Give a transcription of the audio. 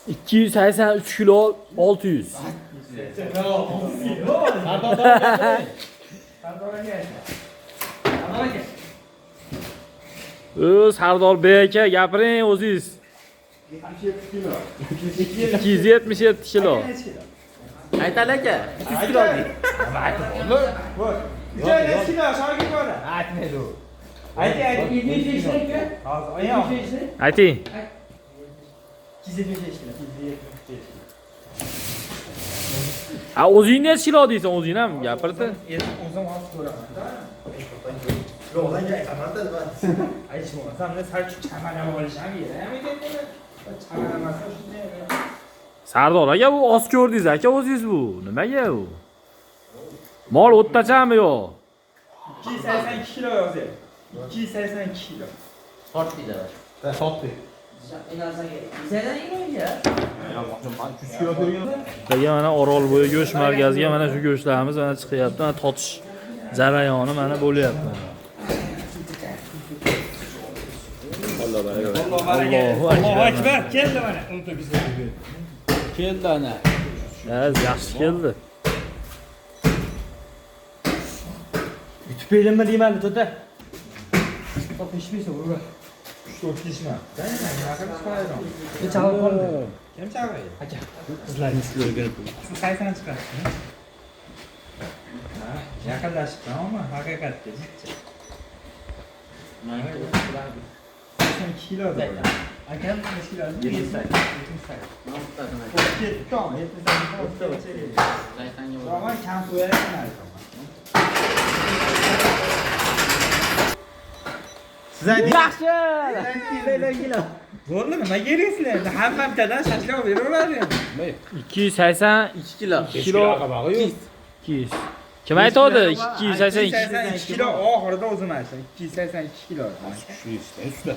283 kilo 600. Sardor aka. Sardor aka. Ö, Sardor aka, gapiring o'zingiz. 77 kilo. 277 kilo. Nechi kilo? Aytali aka. 300 kilo deydi. Uch ay nechi kilo? Shogird bora. Aytmaydi u. Ayting, ayting. 75 aka. Hozir oyam. Ayting. 275 kilo. Ha, o'zing nechi kilo deysan, o'zing ham gapirdi. O'zim hozir ko'raman. Yo'q, lan aytaman-da nima. Aytish bo'lmasa, hamda sal chamalab olish ham kerak ekan. Chamalamasa shunday. Sardor aka, bu oz ko'rdingiz aka o'zingiz bu. Nimaga u? Mol o'ttachami yo'q? 282 kilo yozyapti. 282 kilo. Tortdinglar. Sotdik. Sen ya. 3 kilo ko'rgan. Bularga mana Orolbo'yi go'sht markaziga mana shu go'shtlarimiz mana chiqyapti. Mana totish jarayoni mana bo'lyapti. Allohu Allohu akbar. akbar. Keldi mana. Keldi ana. Ha, yaxshi keldi. Yutib berganman deyman to'ta. Topishmaysan urva. 3-4 kishimi? Nima qilib chiqadi? Chalib qoldi. Kim chaqirdi? Aka. Qizlar. Siz qaysidan chiqasiz? Ha, yaqinlashib tamommi? Haqiqatga jicha. 82 kilo dedi. Akam necha kilo? 78. 78. Ketdi, 78. Tamam, kam qo'yarsan aytaman. Siz ayting. Yaxshi. Bo'ldi, nima keraksizlar? Endi hamma bittadan shashlik olib beraveradi endi. 282 kilo. kilo. 200. Kim aytadi? 282. 282 kilo oxirida o'zim aytdim. 282 kilo. Shu usta.